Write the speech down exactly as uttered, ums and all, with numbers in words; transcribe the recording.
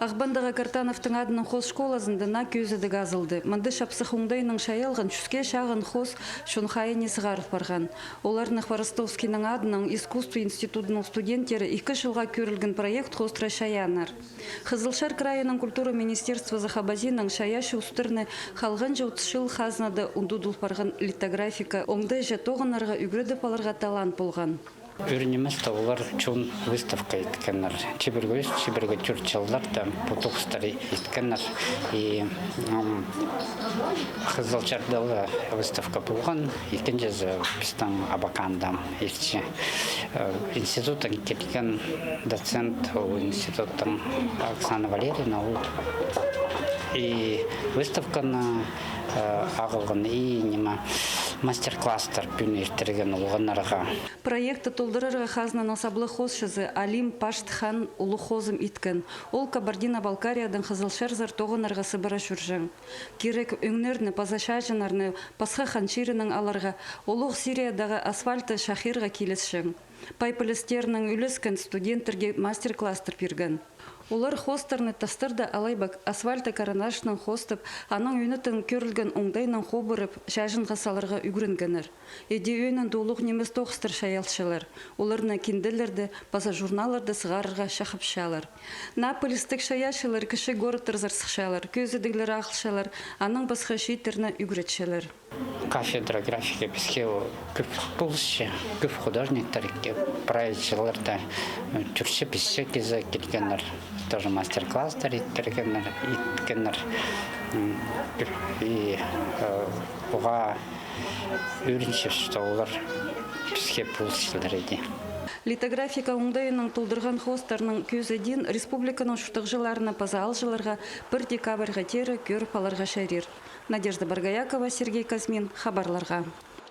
Ағбандағы Картановтың адынаң хоос школазында наа кӧзідіг азылды. Мында чапсых оңдайнаң чайалған чӱске чағын хоос чон хайине сығарыл парған. Оларны Хворостовскийнің адынаң искусство институдының студенттері ікі чылға кӧрілген проект хоостыра чайааннар. Хызылчар крайының культура министерствозы хабазиинаң чайаачы устарны халғанҷы отыс чыл хазнада ундудыл парған литографика оңдайҷа тоғынарға ӱгредіп аларға талаан полған. Ӱр ниместе олар чоон выставка иткеннер. Чибіргі ӱс, чибіргі тӧрт чылларда пу тоғыстар иткеннер. И, м, Хызылчарда ла выставка полған, ікінҷізі пістің Абаканда иртче. Э, институттаң килген доцент, ол институттаң Оксана Валерьевна, ол и выставканы, э, ағылған, и ниме, мастер-класстар пӱӱн иртірген олғаннарға. Проектті толдырарға хазнаның саблығ хоосчызы Алим Пашт Хан улуғ хозым иткен. Ол Кабардино-Балкариядаң Хызылчарзар тоғынарға сыбыра чӧрҷең. Кирек ӧңнерні паза чааҷыннарны пасха хан чирінең аларға, олох Сириядағы асфальтты чахирға килісчең. Пай пілістернең ӱлескен, студенттерге мастер-класстар пирген. Олар хоостарны тастарда алай ба асфальтты карандашнаң хоостап, анаң ӧнетін кӧрілген оңдайнаң хобырып, чааҷынға саларға ӱгренгеннер. Іди ӧӧнінде улуғ нимес тоғыстар чайалчалар. Оларны кинделерде паза журналларда сығарарға чахапчалар. Наа пілістіг чайаачылар кічіг городтарзар сыхчалар, кӧзідіглер ағылчалар, анаң пасха чииттерні ӱгретчелер. Кафедра графики піске кӧп полысча, кӧп художниктер, кӧп прай чылларда, э, тӧртче-писче кізі килгеннер, тоже мастер-класстар иткенгеннер, иткеннер. М, и, э, уғаа ӧрінчебіс, что олар піске полысчалар іди. Литографика оңдайынаң толдырған хоостарның кӧзідиин республиканың чуртағҷыларына паза аалҷыларға пір декабрьға теере кӧріп аларға чарир. Надежда Боргоякова, Сергей Казьмин, хабарларға.